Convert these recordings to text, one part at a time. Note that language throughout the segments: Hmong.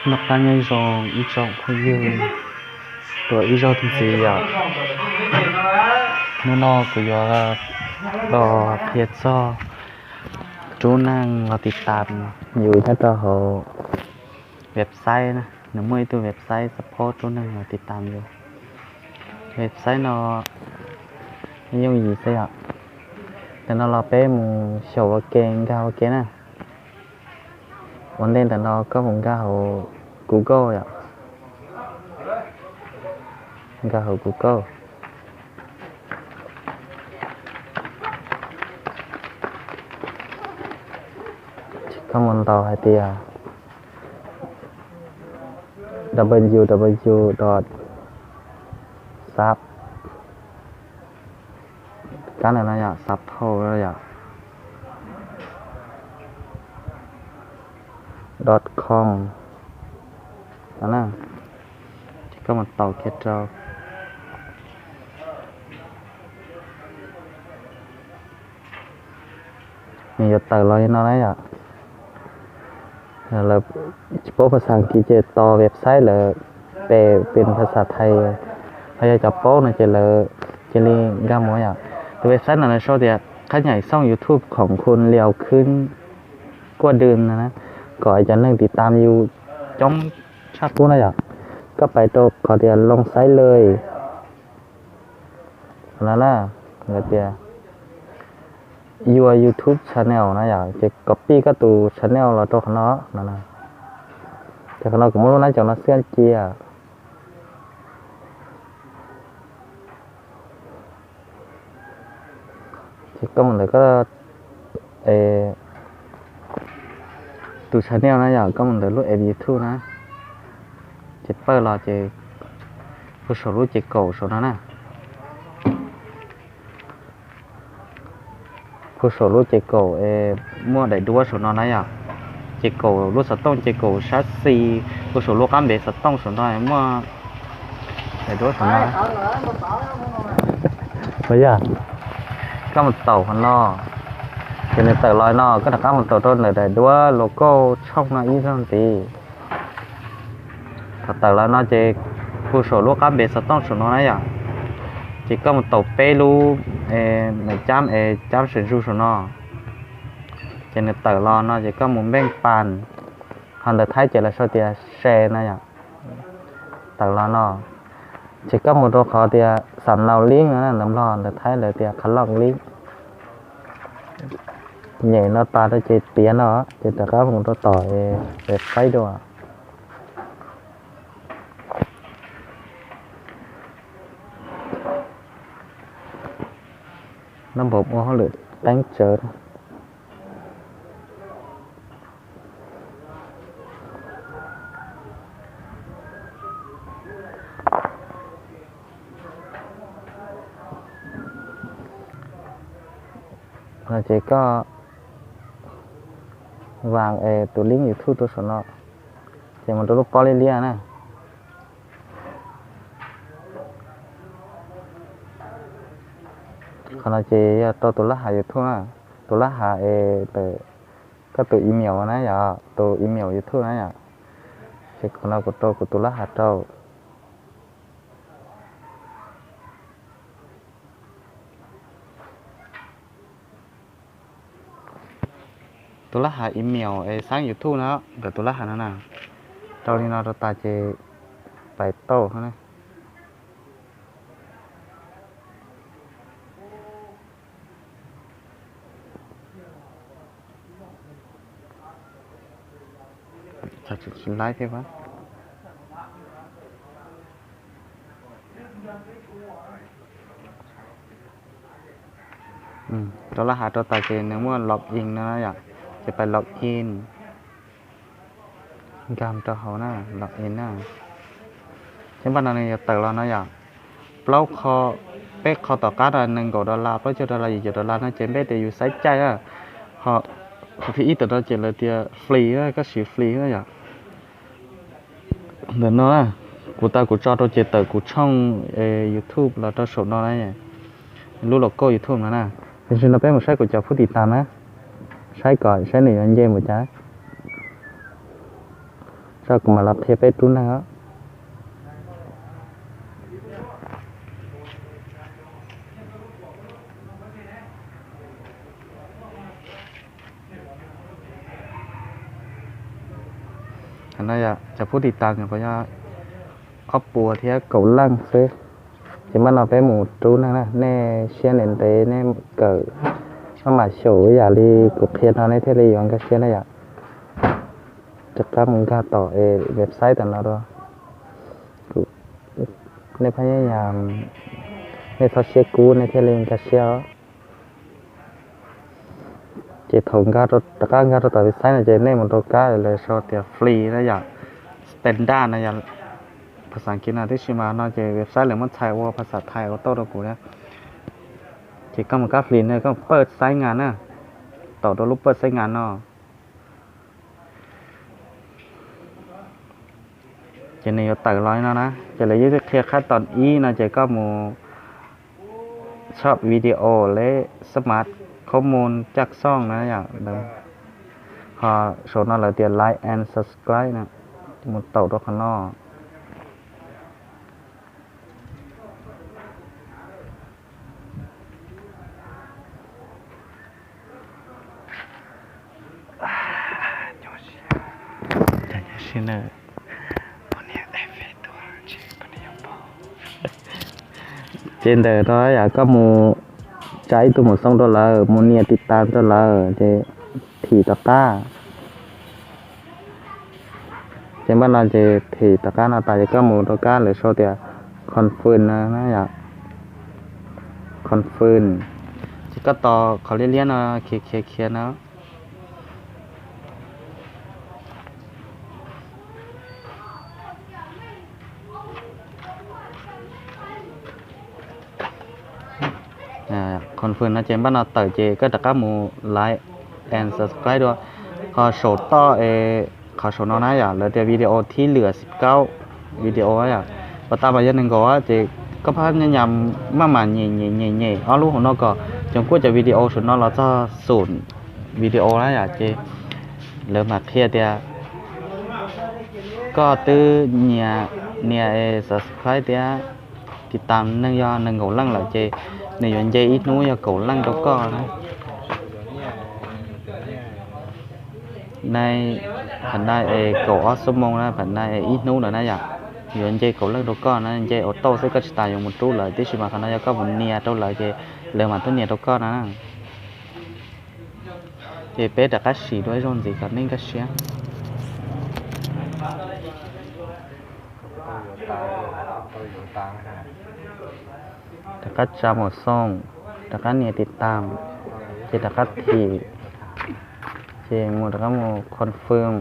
Noj qab nyob zoo ib tsoom phooj ywg, tuaj ib zaug ntxiv yom. Hnub no kuv yuav los qhia txog rub neeg los tiv tam yus nyob rau hauv website na. Nws muaj ib tug website support rub neeg los tiv tam yus. Website no yooj yim xwb yom. Ntawm no los peb mus xyaum ua ke, nkag ua ke na. Ua ntej ntawm no koj mus nkag hauv Google yom. Nkag hauv Google. Koj mus ntaus hais tias www dot sab, kab ntawm no yom, sab thau yom, dot com no na. Ces koj mus ntaus kiag rau. Nws yuav tawm los li no na yom. Lawv tsis paub phas xas Askiv ces tos website lawv pes pes phas xas Thaib, ho yog cov paub no ces lawv cia li nkag mus yom. Tus website no nws sau tias ขยายช่อง YouTube ของคุณเร็วขึ้นกว่าเดิม no na, kom cov neeg tiv tam yus coob tshaj qub na yom. Koj pais rau qhov tias ลงใช้เลย no na, lawv tias your YouTube channel no yom, ces copy koj tus channel los rau qhov no no. Ces qhov no kuv muab lub nab coom no xwb cia. Ces koj mus ntawm koj tus channel na yom, koj mus ntawm lub app YouTube na, ces pawj los ces hu saum lub ces kaum saum no na. Hu saum lub ces kaum es muaj daim duab saum no na yom. Ces kaum lub xov tooj ces kaum sab xis, hu saum lub qab npev xov tooj saum no muaj daim duab saum no. Ua yog koj mus taus qhov no, ces nws tawm los no, koj rov qab mus taus rau ntawm daim duab logo tshooj no ib zaug ntxiv. Thaum tawm los no ces hu saum lub qab npev xov tooj saum no na yom. Ces koj mus taus peb lub, nws cab es cab sawv ntsug saum no. Ces nws tawm los no ces koj mus npeej pas, ho ntawv Thaib ces lawv sau tias share na yom. Tawm los no, ces koj mus rau qhov tias xav nau link no, ntawv Nplog, ntawv Thaib lawv tias qhov loj link. Nyem no tas rau ces tiav no, ces rov qab mus rau tom website dua. Noj npaum ua hauj lwm teeb tsawv. Ces koj vas es tus link YouTube rau saum no, ces mus rau lub pob liab liab na. Qhov no ces yog rau tus lab hav YouTube na, tus lab hav es koj tus email na yom, tus email YouTube na yom. Ces qhov no kuv rau kuv tus lab hav rau. Tus lab hav email es xaab YouTube no, ntawm tus lab hav no na. Rau li no rau tas ces pais tau. Rau lab hav rau tas ces nws muaj log in no yom, ces pais log in. Nkag rau hauv na, log in na. Ces npaj no nws yuav tawm los no yom. Plaub qho, peb qho tom qab no nees nkaum dollar, plaub caug dollar, yim caum dollar no ces npaj tias yus xaiv caij na. Ho qhov thib ib tawm no ces lawv tias free na, koj siv free na yom. Ntawm no na, kuv tas kuv tso rau ces tawm kuv tshooj YouTube los rau saum no na, lub logo YouTube no na. Tam sim no peb mus saib kuv cov phub tiv tas na, saib kom saib nws yuav nce mus cas. Zaj kuv mam los qhia peb rub neeg os. Cov phub tiv tas nyuam qhuav yog ob puas thiab kaum leej xwb. Ces npaj no peb mus rub neeg na, nej siab ntev ntev nej kawm maj mam xyaum yam li kuv qhia no nej thiaj li yuav nkag siab na yom. Rov qab mus nkag tom website tom no dua. Nej phab nyab yam, nej txhob siab kub nej thiaj li nkag siab os. Ces thaum rov qab nkag rau tom website no ces nej mus rau kab lawv sau tias free na yom, standard na yom, phas xas As kiv no, tab sis mas no ces website lawv muab txhais ua phas xas Thai ua tau rau kuv na. Ces koj mus kab free no koj mus paj xaib ngas na, taum rau lub paj xaib ngas no. Ces nws yuav tawm los li no na, ces lawv yeej qhia qhab tom ib no ces koj mus tshoj video le smart khob moos caj xooj na yom. Ho saum no lawv tias like and subscribe na, mus taum rau qhov no. Ces ntawm no yom koj mus tsa ib tug maum xoo rau lawv, mus nias tiv tas rau lawv ces thim tom qab. Ces npaj no ces thim tom qab no tas ces koj mus rau kab lawv sau tias confirm na yom, confirm. Ces koj tos qhov liab liab no khiav khiav khiav no. Confirm no ces npaj no tawm ces koj rov qab mus like and subscribe dua. Ho saum toj es qhov saum no na yom, lawv tias video thib lwm xib kaub video yom, pas tas mas yog nees nkaum ces koj phab nyab yam maj mam nyem nyem nyem nyem ob lub hauv no kom cov kuaj cov video saum no los txog xum video na yom, ces lawv mam qhia tias koj twb nias subscribe thiab tiv tas neeg yog nees nkaum leej lawm ces nws yuav nce ib hnub yog kaum leej rau koj na. Nai, phav nai es kaum ob xuab moos na, phav nai es ib hnub lawm na yom, yuav nce kaum leej rau koj na, nce ua tauj xwb koj tsis tas yuav mus rub lawv, tiam sis mas qhov no yog koj mus nias rau lawv ces lawv mam tuaj nias rau koj na. Ces peb rov qab sim dua ib zaug ntxiv kom nej nkag siab. Rov qab tsa maum xoo, rov qab nias tiv tas, ces rov qab thim, ces mus rov qab mus confirm.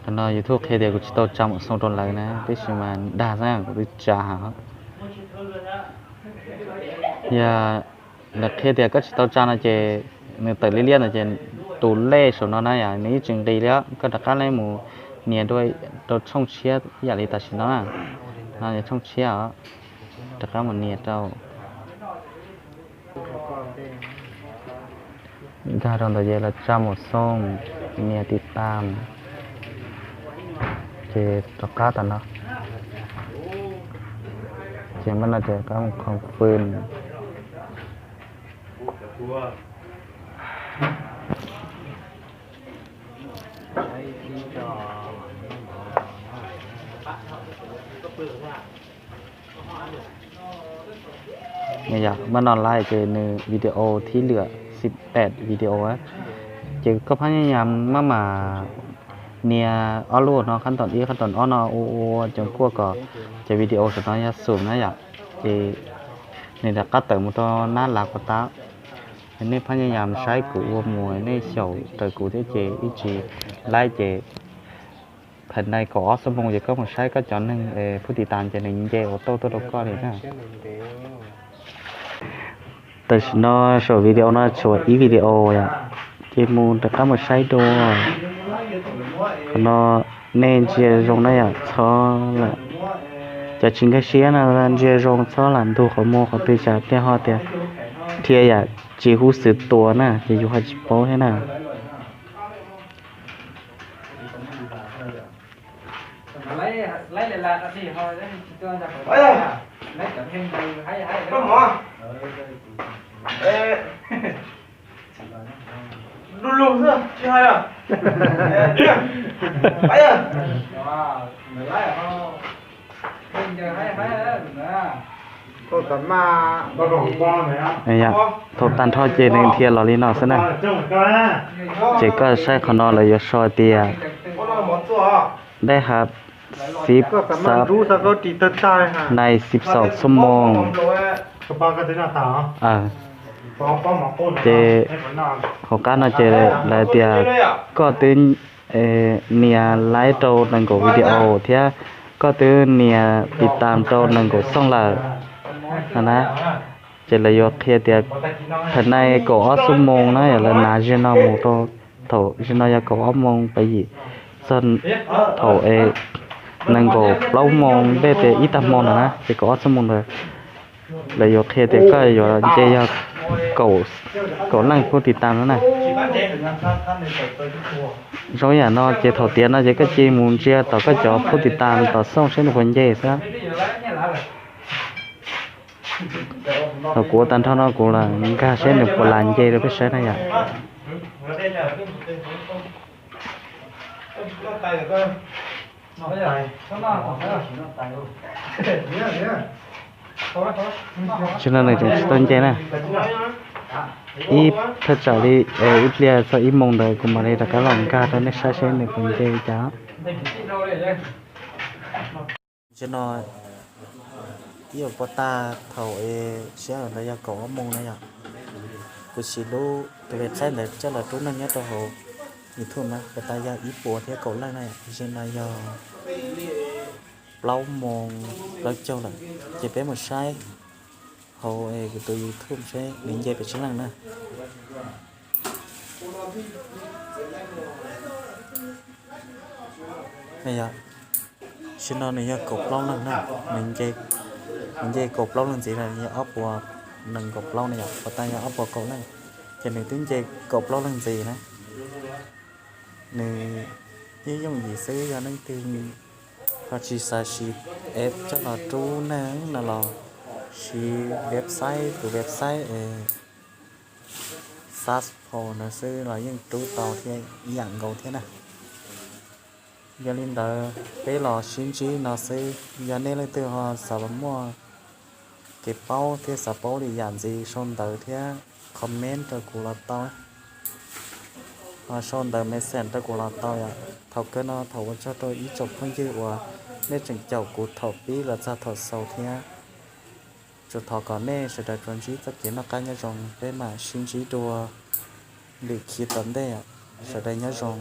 Qhov no YouTube qhia tias kuv tsis tau tsa maum xoo rau lawv na, tab sis mas dag xwb kuv twb tsa. Yog lawv qhia tias koj tsis tau tsa no ces nws tawm liab liab no ces tus lej saum no na yom, nws yeej tsis nqis li os, koj rov qab mus nias dua rau tshooj tshiab ib yam li tam sim no na, no yog tshooj tshiab os, rov qab mus nias rau. Nkag rau ntawd ces los tsa maum xoo, nias tiv tas, ces rov qab tom no, ces npaj no ces rov qab mus confirm. Npaj no lawm ces nws video thib lwm xib peb video, ces koj phab nyab yam maj mam nias ob lub no, qhab tom ib qhab tom ob no ua ua cov kuaj kom cov video saum no yog xum na yom, ces nws rov qab tawm mus rau nab lav kuv tab. Nej phab nyab yam saib kuv ua mus nej xyaum raws kuv thiab ces ib tsis laib ces phav nai kaum ob xuab moos ces koj mus saib koj cov neeg phub tiv tas ces nws nce ua tauj tuaj rau koj li na. Tam sim no saum video no tshuav ib video yom, ces mus rov qab mus saib dua. Qhov no nej ntsia zoo na yom, txhob lam, cov tsis nkag siab no ntsia zoo txhob lam ntug qhov muag qhov twg tsam tej ho tias dhia yam tsis huv xwm tua na ces yus ho tsis paub thiab na. Thaum tag nrho ces nws dhia los li no xwb na. Ces koj saib qhov no lawv yuav sau tias dab ha xib xab nai xib xaum xuab moos. Ces hauv qab no ces lawv tias koj twb nias like rau nees nkaum video thiab koj twb nias tiv tam rau nees nkaum xyooj lawm na. Ces lawv yuav qhia tias thaum nai kaum ob xuab moos na yom, lawv nav zim no mus rau thaum zim no yog kaum ob moos peb yim txog thaum nees nkaum plaub moos npej tias ib tag hmo no na ces kaum ob xuab moos ntawd lawv yuav qhia tias koj yuav nce yog kaum leej phub tiv tam no na. Zoo yam no ces thaum tiav no ces koj cia mus ntsia tom koj cov phub tiv tam tom xyooj saib nws puas nce xwb. Thaum kuv ua tag nrho no kuv lam nkag saib nws puas lam nce rau peb saib na yom. Tsis no nws tseem tsis tau nce na. Ib thaj tsam li ib pliag txog ib moos ntawd kuv mam li rov qab los nkag rau nej saib seb nws puas nce li cas. Tam sim no ib puas tag thaum siab ntawd yog kaum ob moos na yom. Kuv siv lub tus website ntawd coj los rub neeg nyob rau hauv YouTube na, puas tag yog ib puas thiab kaum leej na yom. Tam sim no yog plaub moos plaub caug lawm, ces peb mus saib hauv kuv tus YouTube seb nws nce pes tsawg leej na. Tam sim no nws yog kaum plaub leej na, nws nce kaum plaub leej ntxiv na, nws yog ob puas nees nkaum plaub na yom, puas tag yog ob puas kaum leej, ces nws twb nce kaum plaub leej ntxiv na. Nws yeej yooj yim xwb, yog leej twg ho tsis xav siv app coj los rub neeg no los siv website, tus website es Saspo no xwb los yeej rub tau thiab ib yam nkaus thiab na. Yog li ntawd peb los sib ntsib no xwb, yog nej leej twg ho xav los muaj kev paub thiab xav paub li yam ntxiv sau ntawv thiab comment rau kuv los tau. Ho sau ntawv message rau kuv los tau yom. Thaum kawg no thov ua tsaug rau ib tsoom phooj ywg uas nej tseem caum kuv thaum pib los txog thaum xaus thiab. Tsuas thov kom nej sawv daws tsuas ntsib txoj kev noj qab nyob zoo, peb mam sib ntsib dua lwm khiv tom ntej, sawv daws nyob zoo.